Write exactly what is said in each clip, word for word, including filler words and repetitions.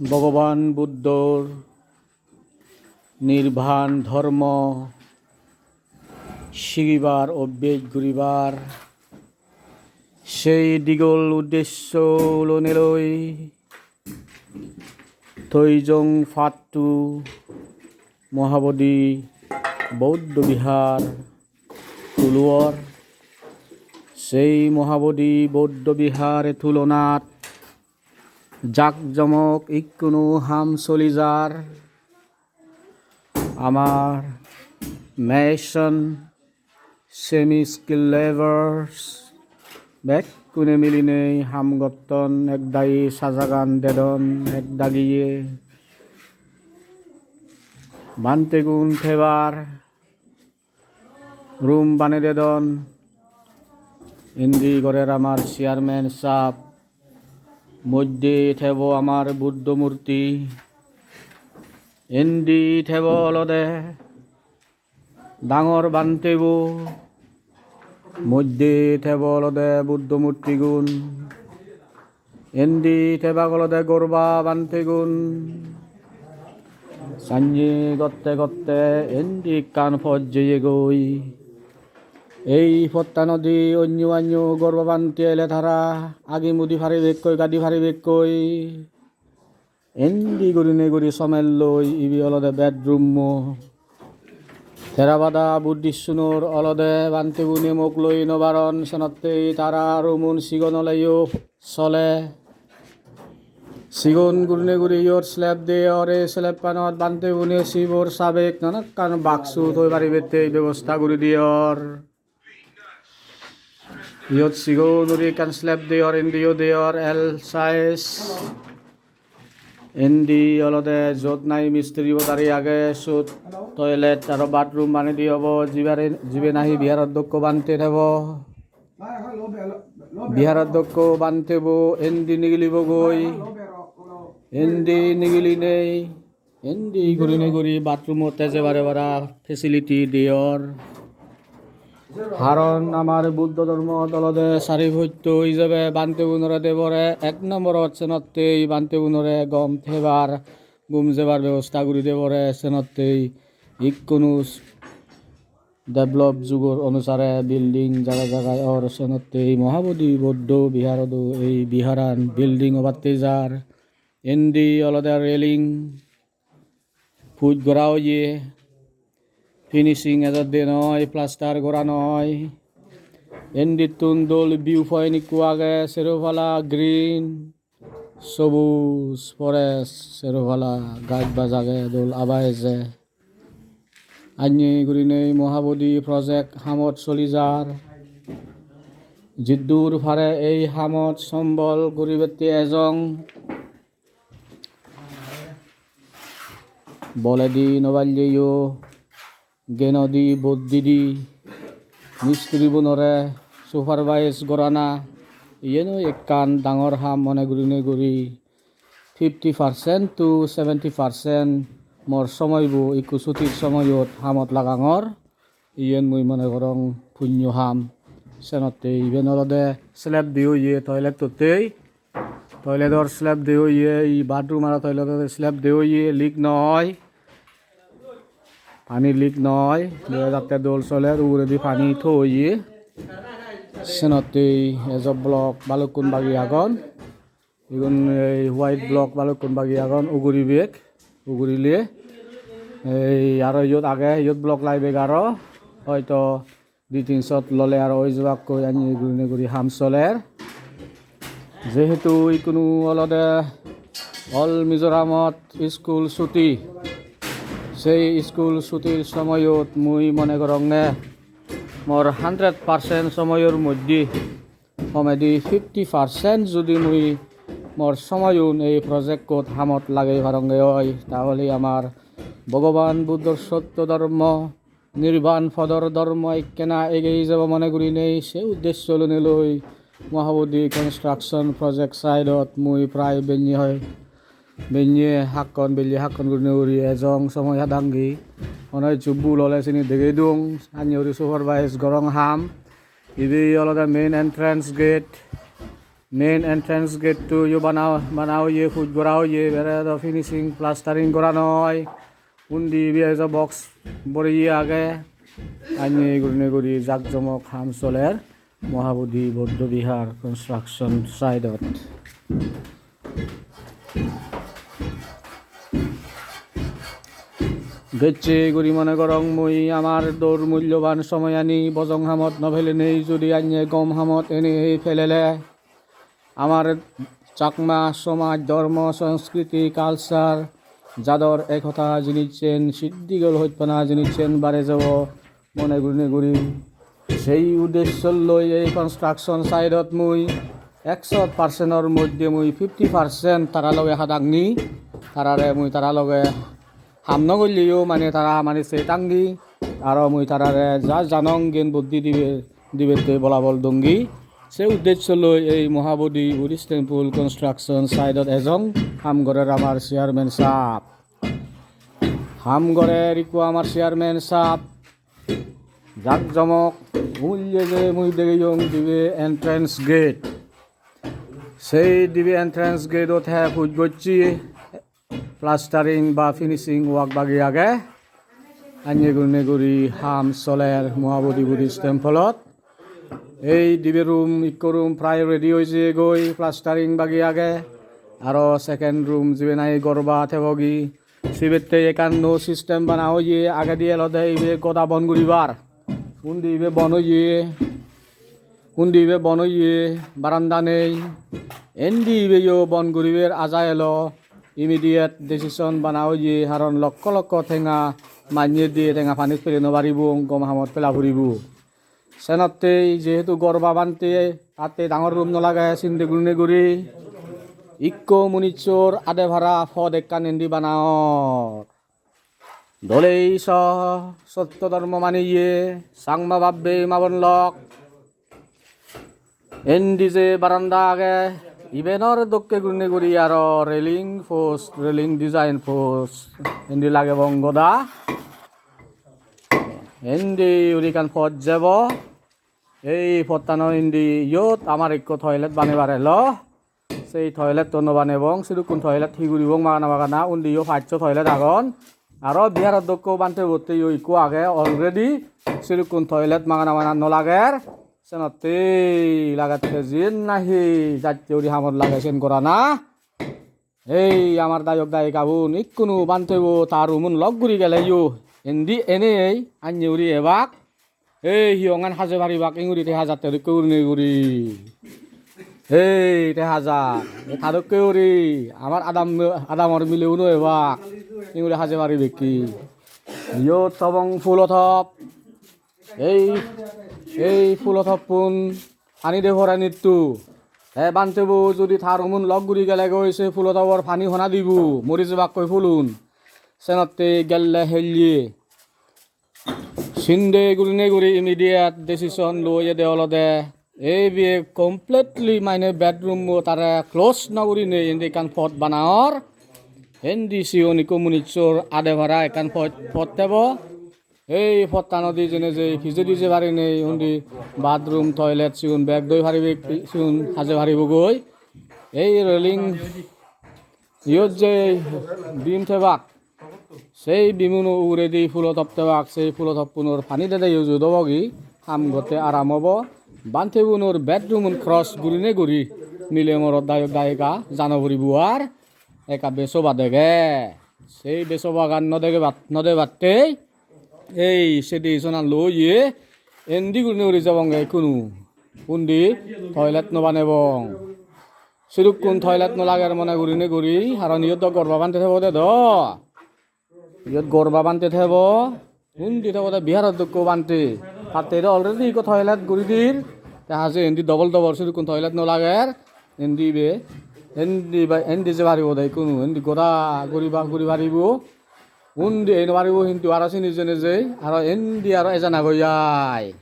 Bhogoban Buddhor nirban dhormo sigibar obbej guribar sei digol uddesho loneloi Toijong Pattu Mahabodhi Bouddho Bihar tuluor. Sei Mahabodhi Bouddho Bihar tulonat jakjomok ikkunu ham soli jar. Amar mason, semi skilled labours, bekkune milinei ham gotton, ek dagi sajagan dedon, ek dagiye bantegun thebar room banei dedon. Indi gorer amar chairman sahab, moddye thebo amar Buddho murti, indi thebo olode dangor bantebo, moddye thebo olode Buddho murtigun, indi thebak olode gorba bantegun. Sanye gotte gotte indi ekkan pot jeyegoi. Ei pottanodi onyo onyo gorba bante ele tara agi mudi paribekkoi, gadi paribekkoi. Indi gurinei guri somelloi, ibe olode bedroom-o. Theravada Buddhistunor olode bantebune mok loi no paron, senottei tara room-un sigon oleyo sole. Sigon gurinei guri iyot slab deyor, ei slab-anot bantebune sibor sabek nanakkan baksu thoi paribattei bebosta guri diyor. Iyot sigon guri ekkan slab deyor, indiyo deyor L size. Indi olode jot nahi mistiri bo dari age, sot toilet aro bathroom banei di obo, jibare, jibe nahi biharot dokko bante thebo. Biharot dokko bantebo indi nigilibo goi, indi nigilinei. Indi gurinei guri bathroom-ot te jebare bara facility diyor. Karon amar Buddho dhormot olode sari potto ijebe bantegunore debore ek nomborot, senottei bantegunore gom thebar, gum jebar bebosta guri debore, senottei ikkunu develop jugor onusare building jaga jagai or, senottei Mahabodhi Buddho Biharodo ei biharan building obatte jar. Indi olode railing, puj gora oye, finishing ejodde noi, plaster gora noi. Indittun dol view point ikko age, sero pala green, sobuj forest, sero pala gaj baj age, dol aba eje. Anye gurinei Mahabodhi project hamot soli jar. Jiddur pare ei hamot sombol guribatte ejong. Boledi no palleyo, genodi, boddidi, mistiri bunore supervise gorana, iyeno ekkan dangor ham mone gurinei guri fifty percent to seventy percent mor somoibo ikko sutir somoyot hamot lagangor. Iyen mui mone gorong punyo ham. Senotte iben olode slab de oye toilet-ottei. Toiledor slab de oye, ei bathroom aro toiledor slab de oye, leak no oi. Pani leak no oi. Dega jatte dol soler, uguredi pani to oye. Senotte ejo block balukkun bagi agon. Igun ei white block balukkun bagi agon, uguri bek, ugurile. Ei aro iyot age, iyot block lai bek aro. Hoito di tin shot lole aro oi jebakkoi, anye gurinei guri ham soler. Jehetu ikkunu olode all Mizoramot school suti. Sei school sutir somoyot mui mone goronge mor hundred percent somoyor moddhe homedi fifty percent judi mui mor somoyun ei project-ot hamot lagei paronge oi, tahole amar Bhogoban Buddhor sotto dhormo, nirban podor dhormo ekkena egei jebo mone gurinei se uddesho lonei loi Mahabodhi Construction Project site-ot mui prai benne hoi, benne hakkon, belle hakkon gurinei guri ejong, somoy hadangi. Hono hissu bul ole sini degei dong, sanni guri supervise gorong ham. Ibe olode main entrance gate. Main entrance gate-to yo bana, bana oye, put gora oye, ibere do finishing, plastering gora noi. Undi ibe ejo box boreye age. Anye gurinei guri jak jomok ham soler Mahabodhi Bouddho Vihar construction site-ot. Gecche guri mone gorong mui amar dor mulloban somoyani bojong hamot no pelenei, judi anye gom hamot enei pelele amar Chakma somaj, dhormo, sanskriti, culture, jador ekota jinissen, siddigol hojpana jinissen bare jebo mone gurinei guri. Sei uddesho loi ei construction site-ot mui ekso percent-or moddhe mui fifty percent tara loge hadangni, tarare mui tara loge ham no golleyo, mane tara mane se tangdi, aro mui tarare ja janong gyan buddhi dibe, dibette bolabol dongi. Se uddesho loi ei Mahabodhi Buddhist Temple construction site-ot ejong, ham gorer amar chairman sahab. Ham gorer ikko amar chairman sahab. Jak jomok, ulle je mui degeyong dibe entrance gate. Sei dibe entrance gate-ot he put gocche. Plastering ba finishing work bagi age. Anye gurinei guri ham soler Mahabodhi Buddhist Temple-ot. Ei dibe room, ikko room prai ready oi jeyegoi, plastering bagi age. Aro second room jibe nahi gorba thebogi, sibette ekkan nuo system bana oye, agedi olode ibe goda bon guribar. Undi ibe bon oye. Undi ibe bon oye, baranda nei. Indi ibe yo bon guribar aja elo. Immediate decision bana oye, haron lokko lokko tenga manye diye tenga pani pele no paribo, gom hamot pela puribo. Senotte jehetu gorba bante atte dangor room no lage, sinde gurinei guri ikko munichor ade para pod ekkan indi bana or. Dolei so sotto dhormo maniye, Changma bab-bei ma-bon lok. Indi je baranda age, ibenor dokke gurinei guri aro railing post, railing design post indi lagebong goda. Indi guri ekkan pot jebo. Ei pottano indi iyot amar ekko toilet banebar elo. Sei toilet-to no banebong, sidukkun toilet hi guribong magana magana, undiyo paccho toilet agon. Aro biharot dokko bante botte yo ikko age already, sidukkun toilet magana magana no lager. Senotte lagette jiyen nahi jatte guri hamot lage siyen gorana. Ei amar dayok dayikabun ikkunu bantebo ta room-un lock guri geleyo. Indi enei anye guri ebak. Ei hiyongan haje paribak inguri te hajatte dokke gurinei guri. Ei te hajar, ei ta dokke guri. Amar adam, adamor mileuno ebak. Inguri haje paribekki. Iyot tobong pulo top. Ei, ei pulo toppun pani de porenittu. Te bantebo judi ta room-un lock guri gelegoi se pulo topor pani hona dibo, mori jebakkoi pulun. Senotte gelle helle. Sinde gurinei guri immediate decision loyede olode ei biye completely mane bedroom-o tare close no gurinei indi ekkan pot bana or. Indi sigon ikko munichor ade para ekkan pot, pot tebo. Ei pottanodi jene jei pijedi jei parinei undi bathroom, toilet sigun bek doi paribe, sigun haje paribogoi. Ei railing iyot je beam tebak, sei beamuno uguredi pulo top tebak, sei pulo toppunor pani dede use obogi, ham gotte aram obo. Bantebunor bedroom-un cross gurinei guri mile morot dayok dayika jano puribo ar ekka besoba dege. Sei besobagan no degebat, no debattei ei sedi sonan loye endi gurinei guri jebonge ikkunu. Undi toilet no banebong. Sidukkun toilet no lager mone gurinei guri, haron iyot do gorba bante thebo de do. Iyot gorba bante thebo. Undi thebo de biharot dokko bante. Tatte do already ikko toilet guri dir. Te haje indi double double sidukkun toilet no lager. Indi ibe, indi ba, indi je paribo de ikkunu. Indi goda guri ba, guri paribo. Undi ei no paribo hintu aro sini jene jei. Aro indi aro ejana goi ai.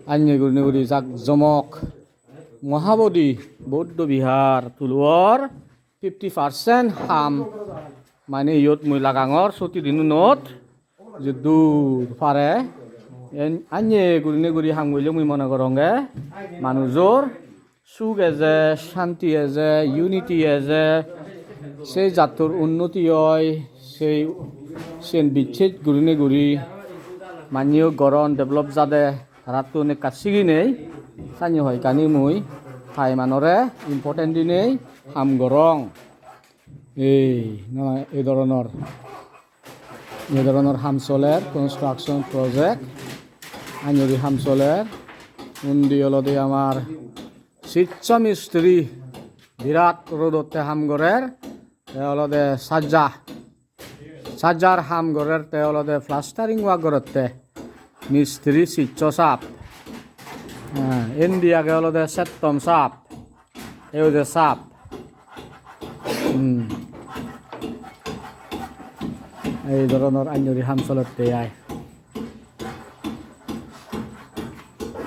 Anye gurinei guri jak jomok. Mahabodhi Bouddho Vihar tulor fifty percent ham. Mane iyot mui lagangor suti dinunot. Jiddur pare. En-, anye gurinei guri ham golle mui mone goronge. Manujor suk eje, shanti eje, unity eje, sei jattor unnoti oi, sei, siyen bicches gurinei guri manyeyo goron, develop jade, tarattun ekka siginei, sanyo hoyekkani mui time-anore important dinei ham gorong. Ei, na, ei dhoronor, ei dhoronor ham soler, construction project, anjuri ham soler. Undi olode amar siccho mistri, birat rodotte ham gorer, te olode sajja, sajjar ham gorer, te olode plastering work gorette. Mistri siccho sap. Ah, indi age olode settom sap. Ei ode sap. Hmm. Ei dhoronor anjuri ham solette ai.